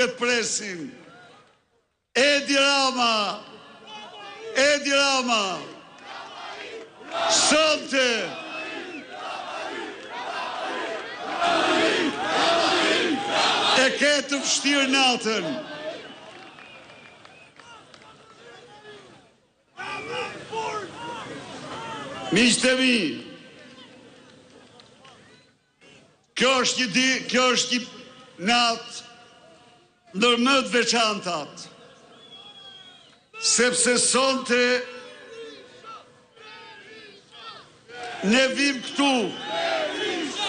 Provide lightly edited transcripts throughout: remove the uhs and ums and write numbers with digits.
E presin. Edi Rama! Edi Rama! Sonte! E ke të vështirë natën. Miqtë e mi, Kjo është një di, kjo është një natë ndër më të veçantat, sepse sonte ne vijmë këtu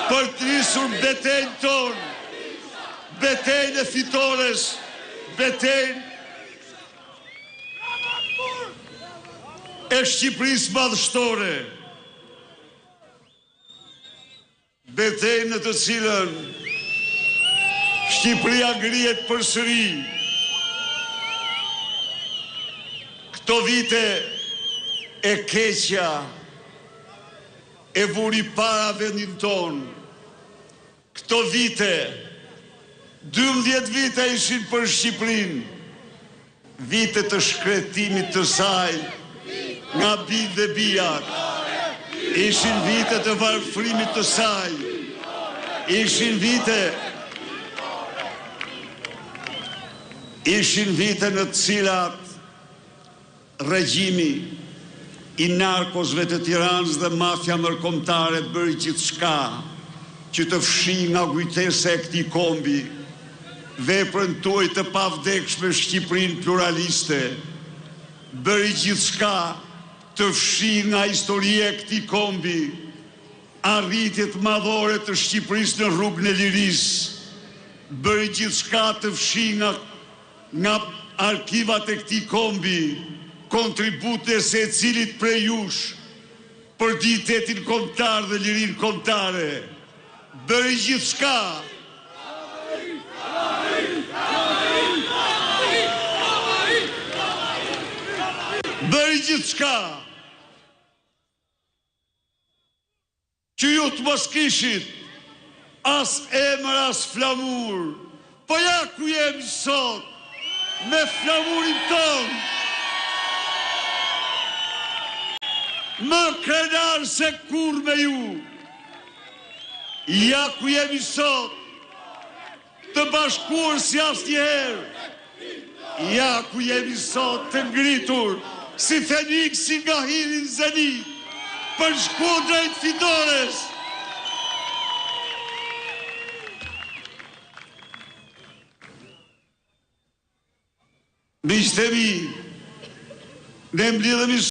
për të nisur betejën tonë, betejën e fitores, betejën e Shqipërisë madhështore. Betejë në të cilën Shqipëria ngrihet përsëri. Këto vite e keqja e vuri para vendin tonë. Këto vite, 12 vite ishin për Shqipërinë. Vite të shkretimit të saj nga bijtë dhe bijat, ishin vite të varfrimit të saj, ishin vite ishin vite në të cilat Regjimi i narkosve të Tiranës dhe mafia ndërkombëtare bëri gjithçka që të fshijë nga kujtesa e këtij kombi veprën tuaj të pavdekshme Shqipërinë pluraliste, bëri gjithçka të fshijë nga historia e këtij kombi arritjet madhore të Shqipërisë në rrugën e lirisë, bëri gjithçka të fshijë nga Nga arkivat e këtij kombi, kontributin e secilit prej jush për dinjitetin kombëtar dhe lirinë kombëtare, bëri gjithçka. Bëri gjithçka. Që ju të mos kishit as emër as flamur, po ja ku jemi sot me flamurin tonë, më krenarë se kurrë me ju. Ja ku jemi sot Të bashkuar si asnjëherë. Ja ku jemi sot të ngritur si Feniksi nga hiri në zenit për të shkuar drejt fitores. Miqtë e mi, ne mblidhemi.